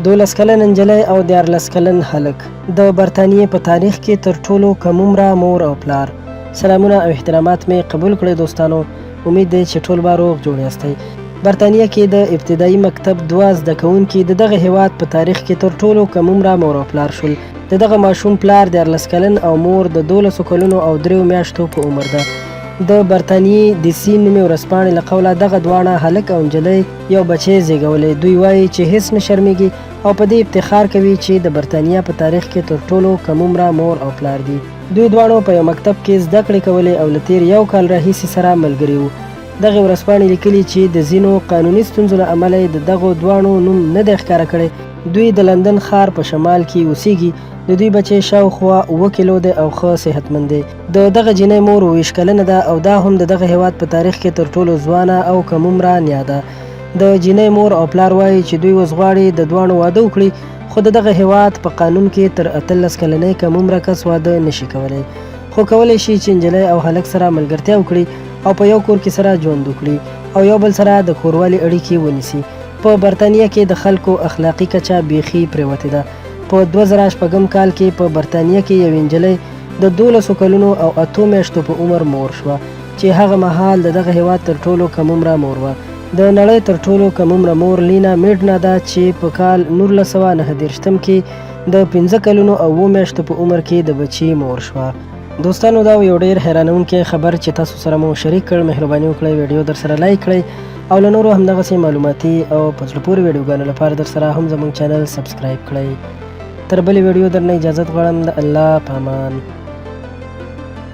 دولس کلنه نجلۍ او 13 کلن هلک د برتانیې په تاریخ کې تر ټولو کم عمره مور او پلار. سلامونه او احترامات مې قبول کړئ دوستانو، امید دی چې ټول به روغ جوړ یاستئ. برتانیه کې د ابتدایي مکتب دوه زده کوونکي د دغه هیواد په تاریخ کې تر ټولو کم عمره مور او پلار شول. د دغه ماشوم پلار 13 کلن او مور د 12 کلونو او دریو میاشتو په عمر ده. د برتانیې د سي نومې ورځپاڼې له قوله دغه دواړه هلک او نجلۍ یو بچی زیږولی. دوی وایي چې هیڅ نه شرمیږي او په دې افتخار کوي چې د برتانیا په تاریخ کې تر ټولو کم عمره مور او پلار دي. دوی دواړو په یو مکتب کې زده کړې کولې او له تیر یو کال راهیسې سره ملګري وو. دغې ورځپاڼې لیکلي چې د ځینو قانوني ستونزو له امله یې د دغو دواړو نوم نه دی ښکاره کړی. دوی د لندن ښار په شمال کې اوسیږي. د دوی بچی شاوخوا 7 کیلو دی او ښه صحتمند دی. د دغه جینۍ مور 27 کلنه ده او دا هم د دغه هیواد په تاریخ کې تر ټولو ځوانه او کم عمره نیا ده. د جینۍ مور او پلار وایي چې دوی اوس غواړي د دواړو واده وکړي، خو د دغه هیواد په قانون کې تر 18 کلنۍ کم عمره کس واده نشي کولی، خو کولی شي چې نجلۍ او هلک سره ملګرتیا وکړي او په یو کور کې سره ژوند وکړي او یو بل سره د کوروالي اړیکې ونیسي. په برتانیه کې د خلکو اخلاقي کچه بیخي پرېوتې ده. په 2006 کال کې په برتانیه کې یوې نجلۍ د 12 کلونو او 8 میاشتو په عمر مور شوه، چې هغه مهال د دغه هیواد تر ټولو کم عمره مور وه. د نړۍ تر ټولو کم عمره مور لینا میډنا ده چې په کال 1939 کې د 5 کلونو او 7 میاشتو په عمر کې د بچي مور شوه. دوستانو، دا یو ډیر حیرانونکی خبر چې تاسو سره مو شریک کړ. مهرباني وکړئ ویډیو در سره لایک کړئ او له نورو همدغسې معلوماتي او په زړه پورې ویډیوګانو لپاره در سره هم زموږ چینل سبسکرایب کړئ. تر بلې ویډیو درنه اجازت غواړم. د الله په امان.